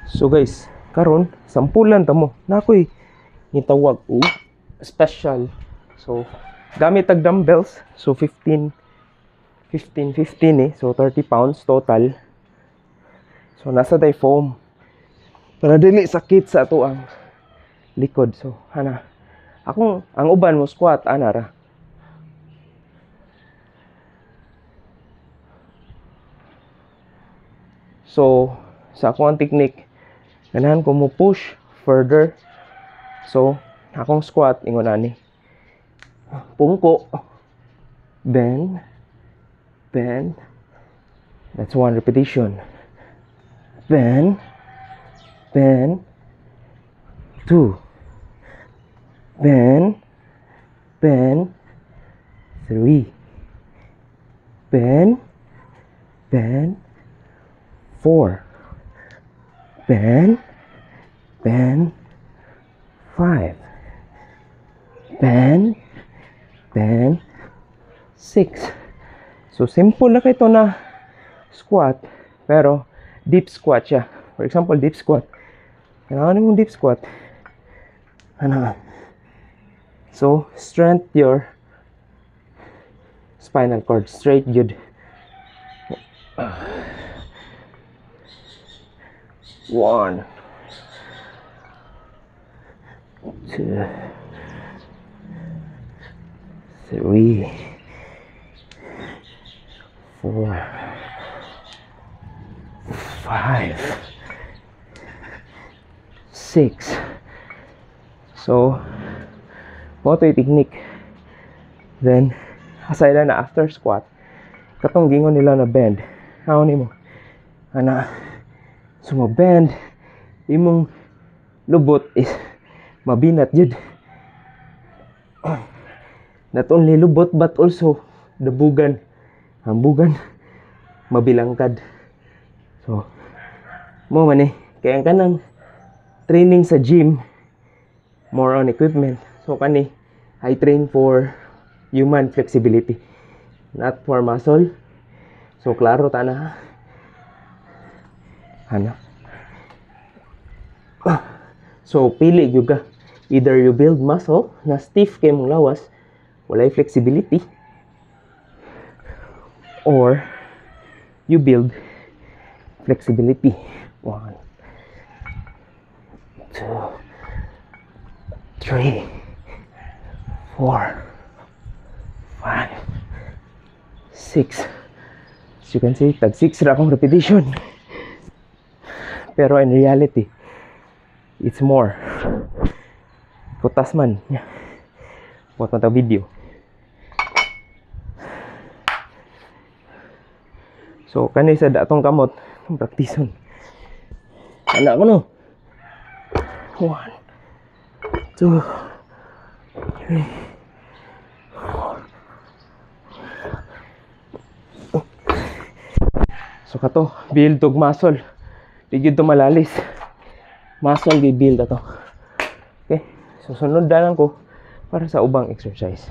So guys, karon sampulan ta mo. Na ako'y gitawag og special. So gamit tag dumbbells. So 15 15 15 eh. So 30 pounds total. So nasa day foam. Para dili sakit sa ato ang likod. So ana. Akong ang uban mo squat ana ra. So sa akong ang technique, ganahan ko mo push further. So akong squat ingon ani. Pungko, bend, bend. That's one repetition. Bend, bend, two. Bend, bend, three. Bend, bend, four. Bend, bend, five. Bend, bend, six. So simple na kaayo to na squat, pero deep squat siya. For example, deep squat. Kailangan mong deep squat. Ano? So, strength your spinal cord. Straight good. One, two, three, four, five, six. So, mao to technique. Then, aside na after squat, katong gingon nila na bend. How nimo? Ana, so mo bend, imong lubot is mabinat jud. Not only lubot but also the bugan. Ang bugan mabilangkad. So, mo man eh. Kaya ang kanang training sa gym, more on equipment. So kani, I train for human flexibility, not for muscle. So klaro ta na. Ana. So pili gyud ka. Either you build muscle na stiff kay mong lawas, walay flexibility, or you build flexibility. One, two, three, four, five, six. As you can see, tag 6 ra akong repetition. Pero in reality, it's more. Kutas man. Buat man video. So, kani sa datong kamot, itong praktison. Ana ko no. 1, 2, 3, 4. So kato, build og muscle. Di gyud to malalis. Muscle gi build ato. Okay? So sunod na lang ko para sa ubang exercise.